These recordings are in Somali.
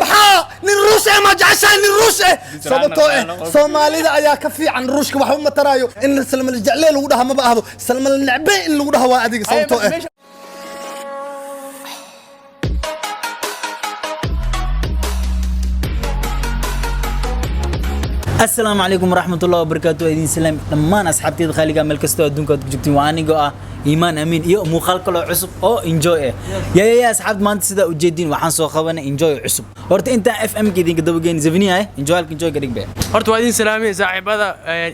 Maxaa nin Ruush eh ma jeceshahay? Nin Ruush eh, sababtoo eh Soomaalida ayaa ka fiican Ruushka. Waxba ma taraayo in Salmal Jecle lagu dhaha, maba ahdo Salmal Necbe in lagu dhaha waa adiga, sababtoo eh Asalaamu calaykum waraxmatullahi wabarakaatu. Idin salaam dhammaan asxaabteyda khaaliga, meel kastoo adduunka aad ku joogtiin. Waa anigoo ah Iimaan Amiin iyo muuqaal kaloo cusub oo enjoy ah. Ya ya ya, asxaabta, maanta sidaa ujeediin waxaan soo qabanay enjoy cusub. Horta intaan FM ka idinka dabageyn, Zafniya, enjoy halka enjoy ka dhig be. Horta waa idin salaamay saaxiibada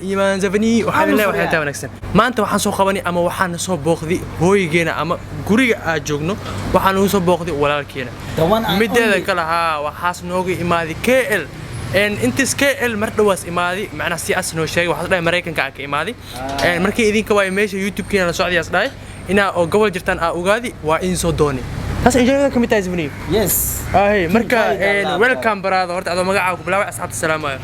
Iimaan Zafani. Waxaan leeyahay waxay tahay wanaagsan. Maanta waxaan soo qabanay ama waxaan soo booqday hooyigeena ama guriga aan joogno. Waxaan ugu soo booqday walaalkeena. The one and Mideeda only. kale, haa, waxaas nooga imaaday KL intis KL mar dhawaas imaaday, macnaha si as noo sheegay, waxaas dhahay Maraykanka aan ka imaaday. Markii idinka waay meesha YouTube-keena la socdayaas dhahay inaa oo gobol jirtaan aa ogaadi waa idin soo doonay. Taas enjoyada ka mid tahay, Zafani. Yes. Ay, marka Khalid Allah. Welcome brother. Horta adoo magacaaga ku bilaabay, asxaabta salaamayo.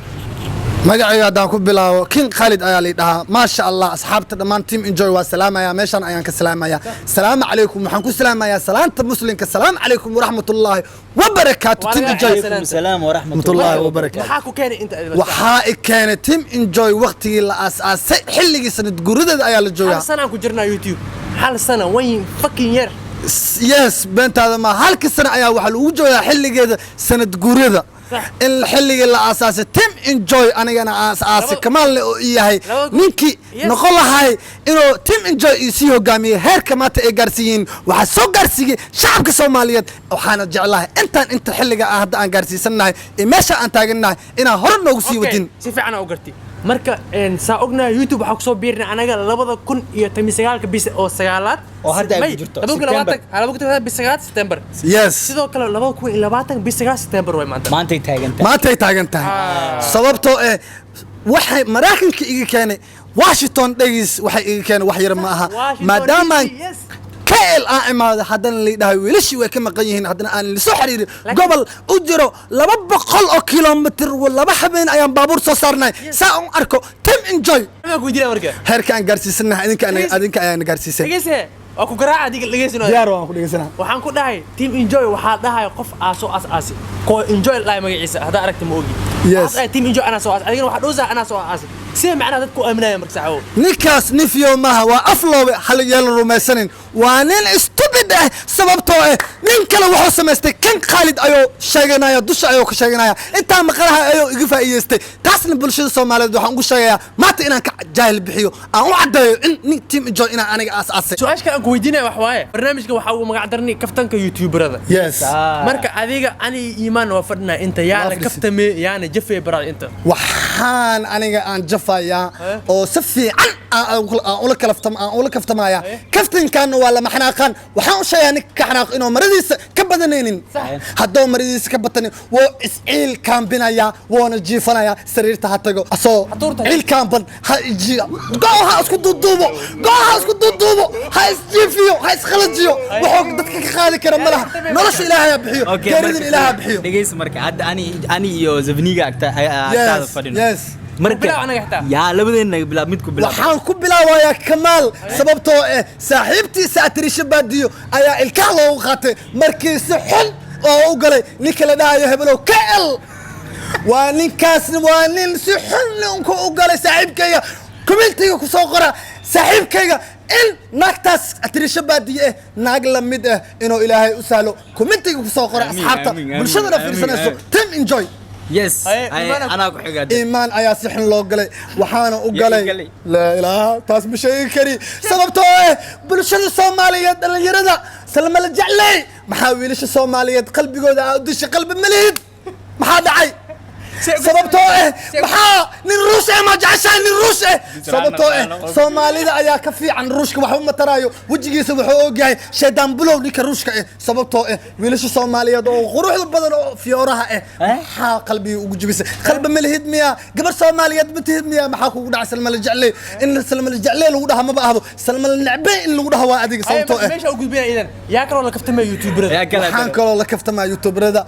Magacayga haddaan ku bilaabo, King Khalid ayaa la dhahaa. Maasha Allah, asxaabta dhammaan Team Enjoy waa salaamaya. Meeshan ayaan ka salaamaya. Salaamu calaykum. Waxaan ku salaamayaa salaanta muslimka. Salaamu calaykum waraxmatullaahi wabarakaatu, Team Enjoy. Calaykum salaam waraxmatullaahi waraxmatullahi. Wabarakaatu. Maxaa ku keenay inta adiga? Waxaa i keenay Team Enjoy waqtigii la aas-aasay, xilligii sanad guradeeda ayaa la Hal joogaa. sana ku jirnaa YouTube, hal sana, one fucking year. Yes, beentaada ma halka sana ayaa waxaa lagu joogaa xilligeeda sanad guurada in xilligii la aasaasay Team Enjoy anigana aas-aasay, kamaalne oo i yahay ninkii noqon lahay inuu Team Enjoy io sii hogaamiyey heerka maanta ay gaarsiiyiin. Waxaa soo gaarsiiyey shacabka Soomaaliyeed. Waxaana jeclahay intaan inta xilliga ah hadda aan gaarsiisannahay iyo meesha aan taagannahay inaan hore noogu sii Okay, wadin. Si fiican aa u gartay. Marka saa ognahay, YouTube waxaa kusoo biirnay anaga 2019-ka bis oo sagaalaad. Oo hadda ay ku May, jirto, 2020 September. 2020 bis sagaalaad September. Yes. Sidoo kale 2020 bis sagaal September way maanta. Maantay taagantahay. Maantay taagan tahay, sababtoo eh waxay Maraykanka iga keenay Washington dhegis, waxay iga keenay wax yar ma aha. Washington Maadaamaan DC, yes. KL aan imaado, haddana la dhahay wiilashii way ka maqan yihiin, haddana aan lasoo xiriirin gobol u jiro 200 oo kilomitir, laba habeen ayaan baabuur soo saarnay saa un arko Team Enjoy. Maxaan ku weydiinaya marka? Heerka aan gaarsiisanahay idinka adinka ayaan gaarsiisay. Dhegeyse, waa ku garaaca adiga, dhegeysanaayo. Diyaar, waan ku dhegeysanaa. Waxaan ku dhahay Team Enjoy waxaa dhahay qof aa soo aas-aasi koo Enjoy la dhahay magaciisa haddaa aragta ma ogi. Yes. Waxaas dhahay Team Enjoy anaa soo aas, adigana waxaa dhowsaa anaa soo aas-aasi. Sida macnaha dadku aaminaya marka saxawo? Ninkaas nifyo maaha, waa afloobe hal yeelan rumaysanin, waa nin stupid ah, sababtoo ah nin kale wuxuu samaystay kan Khaalid ayuu sheeganaya, dusha ayuu ka sheeganaya. Intaa maqalaha ayuu iga faa'iideystay. Taasna bulshada Soomaaliyeed waxaan ugu sheegayaa maanta inaan ka jaahil bixiyo, aan u caddeeyo in nin Team Enjoy inaan aniga aas-aasay. Su-aasha kale aan ku weydiinaya wax waaye, barnaamijka waxaa uu magac darnay kaftanka youtuberada. Yes. Marka adiga ani Iimaan waa fadhinaa inta yaana Waa fadhisid. Kaftame yaana jafee baraad inta. Waxaan aniga aan jafayaa oo si fiican aan ula kalaftam aan ula kaftamaya. Kaftankaana waa lama xanaaqaan. Waxaan u sheegaa ninka ka xanaaqo inuu maradiisa ka badanaynin. Hadduu maradiisa ka batanin, wuu isciil kaambinaya, wuuna jiifanaya sariirta. Ha tago asoo tuurta. Ciil kaamban ha go ha isku duuduubo, go ha isku duuduubo, ha isjiifiyo, ha isqalajiyo. Wuxuu dadka ka qaadi kara ma laha. Nolosha Ilaahay ha bixiyo, geeridan Ilaahay ha bixiyo. Dhegeysa, marka hadda ani iyo Zafniga agta agtaada Yes, fadhino. yes. Marka Bilaab anaga xitaa. Yaa labadeena bilaab, mid ku bilaab. Waxaan ku bilaabayaa Kamaal, sababtoo eh saaxiibtiisa Atirisha Baadiyo ayaa ilkaha loogu qaatay markii si xun oo u galay ninka la dhahayo hebelow KL. Waa ninkaas, waa nin si xun ninku u galay saaxiibkayga. Commentiga ku soo qora saaxiibkayga in naagtaas Atirisha Baadiye eh naag la mid ah inuu Ilaahay u sahlo. Commentiga ku soo qora, Amiin, asxaabta amiin, amiin, bulshadana amiin, fiirsanayso. amiin. Team Enjoy. Yes. Haye, Haye, Iimaan. Anaa ku xiga hadda. Iimaan ayaa si xun loo galay, waxaana u Yaa galay ii galay. Laa ilaaha, taas ma sheegi kari, sababtoo ah bulshada Soomaaliyeed, dhallinyarada Salma la jeclay. Maxaa wiilasha Soomaaliyeed qalbigooda aa u dishay? Qalbi ma lihid, maxaa dhacay? Sababtoo ah maxaa nin Ruush eh ma jeceshahay? Nin Ruush eh, sababtoo ah Soomaalida ayaa ka fiican Ruushka. Waxba ma taraayo, wejigiisa wuxuu ogyahay shaydaan bulow ninka Ruushka eh, sababtoo ah wiilasha Soomaaliyeed oo quruxda badan oo fiyooraha eh maxaa qalbiga ugu jibisay? Qalbi ma lihid miya? Gabar Soomaaliyeed ma tihid miya? Maxaa kugu dhacay? Salma la jeclay, in Salma la jeclay lagu dhaha maba ahdo, Salma la necbe in lagu dhaha waa adiga, sababtoo ah Meesha u gudbinaya idan yaa kaloo la kaftamaya youtuberada? Yaa kale. Waxaan kaloo la kaftamaa youtuberada,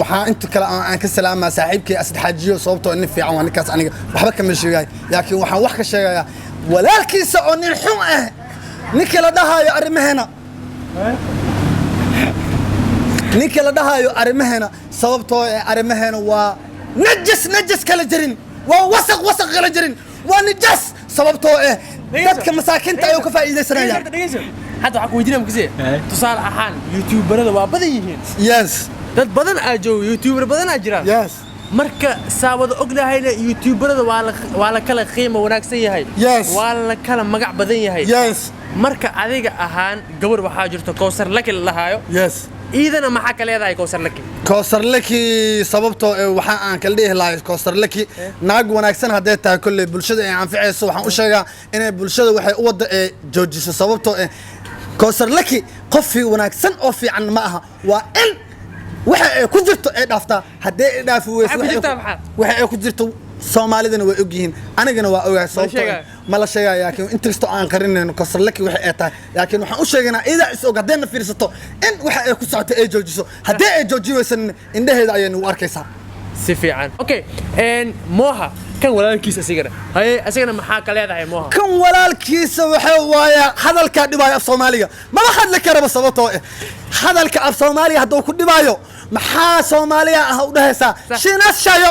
waxaa inta kale aan ka salaamaa saaxiibkay Asad Xaajiyo, sababtoo nin fiican waa ninkaas. Aniga waxba kama sheegay, laakiin waxaan wax ka sheegayaa walaalkiisa oo nin xun ah, ninka la dhahayo arrimaheena. Ninka la dhahayo arrimaheena, sababtoo ee arrimaheena waa najas, najas kala jirin, waa wasaq, wasaq kala jirin, waa nijaas, sababtoo eh dadka masaakiinta ayuu ka faa'iidaysanaya. Dhegeyso, hadda waxaan ku weydiinaya makasee, tusaale ahaan youtuberada waa badan yihiin. Dad badan aa jooga, youtuber badan aa jiraan. Marka saa wada ognahayna, youtuberada waa la kala qiimo wanaagsan yahay. Waa la kala magac badan yahay. Marka adiga ahaan, gabar waxaa jirto Kowsar Laki la dhahaayo. Iidana maxaa ka leedahay Kowsar Laki? Kowsar Laki, sababtoo ee waxa aan kala dhihi lahay, Kowsar Laki naag wanaagsan hadday tahay, kolley bulshada ay anficayso. Waxaan u sheegaa inay bulshada waxay u wadda ee joojiso, sababtoo eh Kowsar Laki qofii wanaagsan oo fiican ma aha. Waa in waxa ay ku jirto ay dhaaftaa. Haddii ay dhaafi weyso, Maxay ku jirtaa, maxaa? Waxa ay ku jirto Soomaalidana way ogyihiin, anigana waa ogahay. Sababtoo sheegaya? Ma la sheegaya, laakiin inkastoo aan qarinayno Kowsar Laki waxa ay tahay, laakiin waxaan u sheegaynaa iyadaa is og, haddayna fiirsato, in waxa ay ku socoto ay joojiso. Haddii ay jooji weysan, indhaheeda ayay nagu arkaysaa. Si fiican. Okay, Moha kan walaalkiis asigana, haye, asigana maxaa ka leedahay Moha? Kan walaalkiisa waxa waaye hadalkaa dhibaayo, af Soomaaliga maba hadli karaba, sababtoo eh hadalka af Soomaaliga hadduu ku dhibaayo, maxaa Soomaaliya ah u dhahaysaa? Shiinaas shayo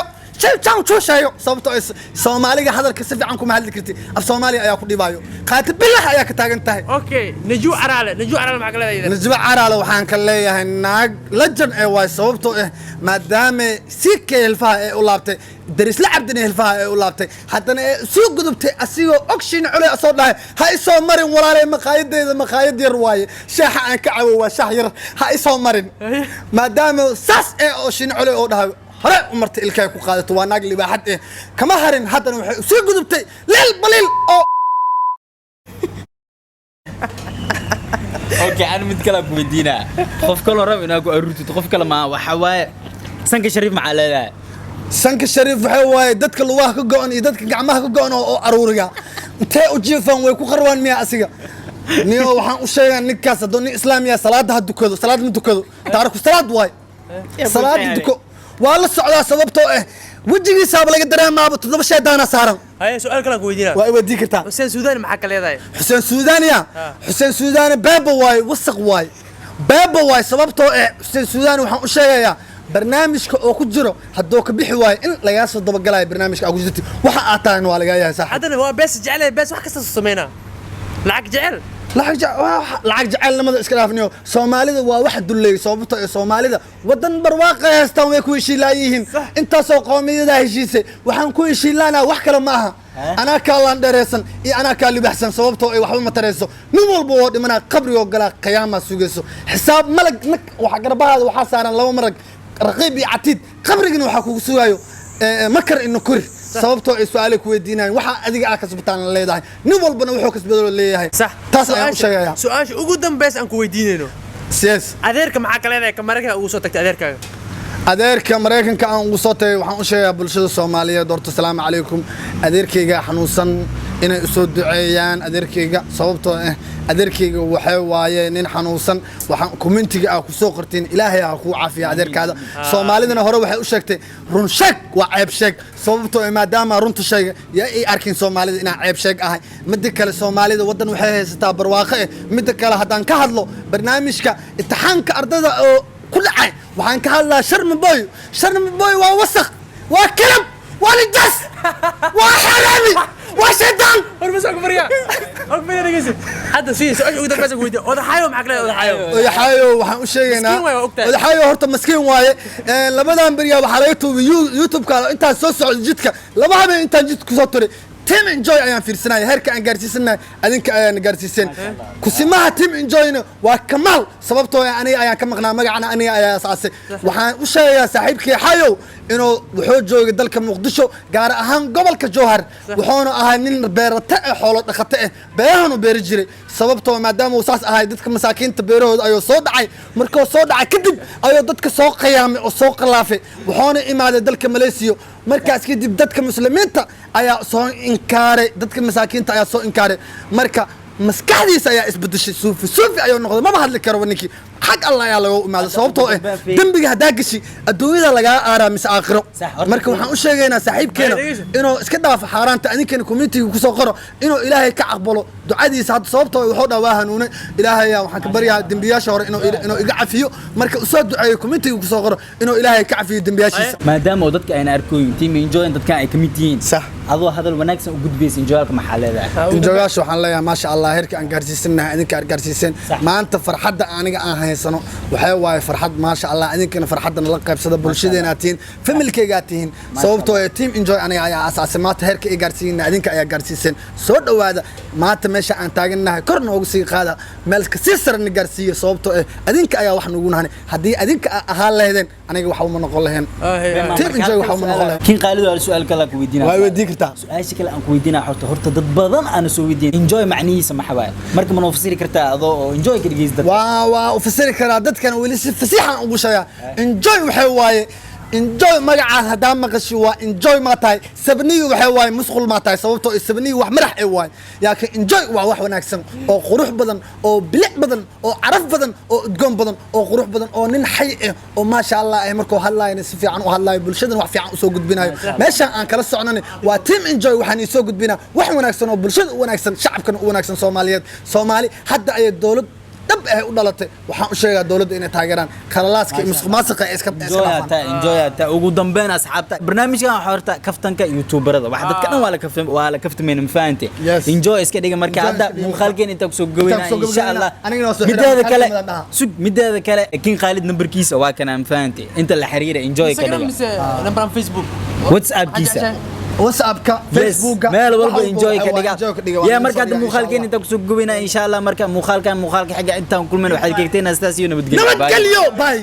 shayo, sababtoo eh Soomaaliga hadalka si fiican kuma hadli kartid, af Soomaaliya ayaa ku dhibaayo, qaati bilah ayaa ka taagan tahay. Okay, Najuu Caraale, Najuu Caraale maxaa ka leedahay idan? Najba Caraale waxaan ka leeyahay naag lajan ee waay, sababtoo ah maadaama si kay hilfaha ee u laabtay, Darisla Cabdina hilfaha ee u laabtay, haddana ee soo gudubtay asigoo ogshin culey soo dhahay, "Ha isoo marin walaalay, maqaayadeeda maqaayad yar waaye, shaaxa aan ka cabo waa shaah yar, ha isoo marin." Maadaama saas ee oo shin culey oo dhahay hore u martay, ilkahay ku qaadato, waa naag libaaxad eh, kama harin. Haddana waxay soo gudubtay leel baliil oo Okay, aan mid kale ku weydiinaa. Qof kaloo rab inaad ku aruurtid, qof kale ma waxa waaye Sanka Shariif, maxaa leedahay? Sanka Shariif waxaa waaye dadka lugaha ka go'an iyo dadka gacmaha ka go'an oo aruuriga intee u jiifaan way ku qarwaan miya asiga. Niyo, waxaan u sheegaa ninkaas hadduu nin islaam yahay, salaada ha dukado. Salaad ma dukado, taariku salaad waay, salaada duko. Waa la socdaa, sababtoo ah wejigiisaaba laga dareemaaba toddoba shaydaana saaran. Haye, su'aal kale aan ku weydiinaa. Waa i weydiin kartaa. Xuseen Suudani maxaa ka leedahay? Xuseen Suudaniya? Xuseen Suudani beeba waaye, wasaq waaye, beeba waaye, sababtoo eh Xuseen Suudani waxaan u sheegayaa barnaamijka oo ku jiro hadduu ka bixi waayo, in lagaa soo dabagalayo barnaamijka aa ku jirti, waxa aad tahayna waa lagaa yahay, saaxiib. Haddana waa bees jecel, bees wax kasta soo sameynaa, lacag jecel. Lacag jecelnimada iska dhaafniyo. Soomaalida waa wax dulleeyay, sababtoo ee Soomaalida wadan barwaaqa haystaan, way ku heshiilaayihiin. Intaasoo qowmiyadaa heshiisay, waxaan ku heshiilaanaa wax kale ma aha, anaa kaa laandheereysan iyo anaa kaa libaxsan, sababtoo ay waxba ma tarayso. Nin walba oo dhimanaa, qabrigoo galaa, qiyaamaa sugayso, xisaab malag nag waxa garbahaada waxaa saaran laba marag, raqiib iyo catiid. Qabrigina waxaa kugu sugaayo makar ino kori, sababtoo ay su-aalay ku weydiinayaan, waxaa adiga aa kasbataan leedahay. Nin walbana wuxuu kasbadoo leeyahay. Taas ayaan u sheegaya. Su-aasha ugu dambaysa aan ku weydiinayno. Yes. Adeerka maxaa ka leedahay, ka Maraykanka ugu soo tagtay, adeerkaaga? Adeerka Maraykanka aan ugu soo tagay, waxaan u sheegayaa bulshada Soomaaliyeed horta, asalaamu calaykum. Adeerkayga xanuunsan inay usoo duceeyaan adeerkayga, sababtoo ah adeerkayga waxay waaye nin xanuunsan. Waxaan commentiga ah kusoo qortiin, Ilaahay ha kuu caafiya adeerkaada. Soomaalidana hore waxay u sheegtay, run sheeg waa ceeb sheeg, sababtoo ah maadaama runta sheega yaa ay arkin Soomaalida inaan ceeb sheeg ahay. Midda kale, Soomaalida waddan waxay haysataa barwaaqo eh. Midda kale, haddaan ka hadlo barnaamijka imtixaanka ardayda oo ku dhacay, waxaan ka hadlaa Sharma Boy. Sharma Boy waa wasaq, waa kalab, waa nijaas, waa xaraami, waa shaydaan. War bas, ku baryaa, ku baryaa, dhegeyso. Hadda si su-aasha ugu dambaysa ku weydiiyo, Odaxaayo maxaa ka leedahay, Odaxaayo? Odaxaayo waxaan u sheegaynaa Miskiin waaye, waa ogtahay. Odaxaayo horta maskiin waaye. Labadan beriyaa waxaa laga tuubay YouTube-ka. Intaan soo socdo jidka, laba habeen intaan jidka kusoo turay, Team Enjoy ayaan fiirsanaya. Heerka aan gaarsiisanahay adinka ayaan gaarsiiseen. Kusimaha Team Enjoyna waa Kamaal, sababtoo ah aniga ayaan ka maqnaa, magacana aniga ayaa asaasay. Waxaan u sheegayaa saaxiibkii Xayow inuu wuxuu joogay dalka Muqdisho, gaar ahaan gobolka Jowhar, wuxuuna ahaa nin beerate eh, xoolo dhaqate eh, beerahanu beeri jiray. Sababtoo maadaama uu saas ahay, dadka masaakiinta beerahooda ayuu soo dhacay. Markuu soo dhacay kadib ayuu dadka soo qiyaamay oo soo khilaafay, wuxuuna imaaday dalka Malaysiya. Markaas kadib dadka muslimiinta ayaa soo inkaaray, dadka masaakiinta ayaa soo inkaaray. Marka maskaxdiisa ayaa isbedeshay, suufi suufi ayuu noqday, maba hadli karo ninkii. Xag Allah ayaa laga imaado, sababtoo ah dembiga haddaa gashi, adduunyada lagaa aaraa mise aakhiro. Sax, horta. Marka waxaan u sheegaynaa saaxiibkeena Ay, dhegeyso. inuu iska dhaafo xaaraanta. Adinkana community kusoo qoro inuu Ilaahay ka aqbalo ducadiisa hadda, sababtoo ah wuxuu dhaha waa hanuunay. Ilaahay waxaan ka baryaa dembiyaasha hore inuu iga cafiyo. Marka usoo duceeyo, community kusoo qoro inuu Ilaahay ka cafiyo dembiyaashiisa. Maadaama oo dadka ayna arkooyin team Enjoy, dadkan ay kamid yihiin, Sax. adoo hadal wanaagsan u gudbaysa Enjoyalka, maxaa leedahay? Enjoyaasha waxaan leeyahay, maasha Allah, heerka aan gaarsiisanahay idinka aad gaarsiiseen. Sax. Maanta farxadda aniga aan haysano waxay waaye farxad, maasha Allah. Idinkana farxadda nala qaybsada, bulshadeena aad tihiin, familkayga aad tihiin, sababtoo ah team Enjoy aniga ayaa asaasay. Maanta heerka ay gaarsiiyeen idinka ayaa gaarsiiseen. Soo dhowaada. Maanta meesha aan taagannahay kor noogu sii qaada, meel ka sii sare na gaarsiiyo, sababtoo ah adinka ayaa wax nugu nahanay. Haddii adinka ahaan lahaydeen, aniga waxa uma noqon lahayn. Team Enjoy waxa uma noqon lahayn. Kin Qaalido, hal su'aal kale aan ku weydiinaa. Waa weydiin kartaa. Su-aasha kale aan ku weydiinaa, horta dad badan aana soo weydiin Enjoy macnihiisa maxa waaye. Marka ma noo fasiri kartaa adoo oo Enjoy ka dhegeysta dadka? Waa u fasiri karaa dadkan, weli si fasiixan ugu sheegaa. Enjoy waxay waaye, Enjoy magacaas haddaa maqashi, waa enjoy maa tahay. Sabniyi waxay waaye musqul maa tahay, sababtoo ah sabniyi wax madax ee waaye. Laakiin enjoy waa wax wanaagsan oo qurux badan oo bilic badan oo caraf badan oo udgoon badan oo qurux badan oo nin xay ah oo maasha Allah ah, markuu hadlaayana si fiican u hadlaayo, bulshadana wax fiican usoo gudbinayo. Meeshaan aan kala socnani waa team Enjoy. Waxaan isoo gudbinaa wax wanaagsan oo bulshada u wanaagsan, shacabkana u wanaagsan, Soomaaliyeed. Soomaali hadda ayay dowlad dhab ah u dhalatay. Waxaan u sheegaa dowladda inay taageeraan, khalalaaska iyo musuqmaasuqa ay iska Enjoy dhaafaan. Ata enjoy ata. Ugu dambeyn, asxaabta, barnaamijkan waxa horta kaftanka youtuberada, wax dadka dhan waa la kaftamayna, ma fahante? Yes. Enjoy iska dhiga. Marka Enjoy hadda iska dhiga. muuqaalkeen intaa kusoo gabayna, Intaan kusoo insha gabagabeynaa. Allah. Anigana waa soo Mideeda xiraa. kale, Maxaa dhahaa? sug, mideeda kale, Kin Khaalid nambarkiisa waa kana, ma fahante? Inta la xiriira, enjoy ka Instagram dhiga. mise nambaran Facebook? WhatsAppkiisa. WhatsAppka, Yes, Facebooka, meel walba wax enjoy ka waa dhiga. enjoy ka dhiga. Ya, marka hadda muuqaalkeen intaa kusoo gabayna, insha Allah. Marka muuqaalkan muuqaalka xiga intaan kulmin, waxaad keegteenaa sidaas iyo nabadgelyo. Nabadgelyo, bye.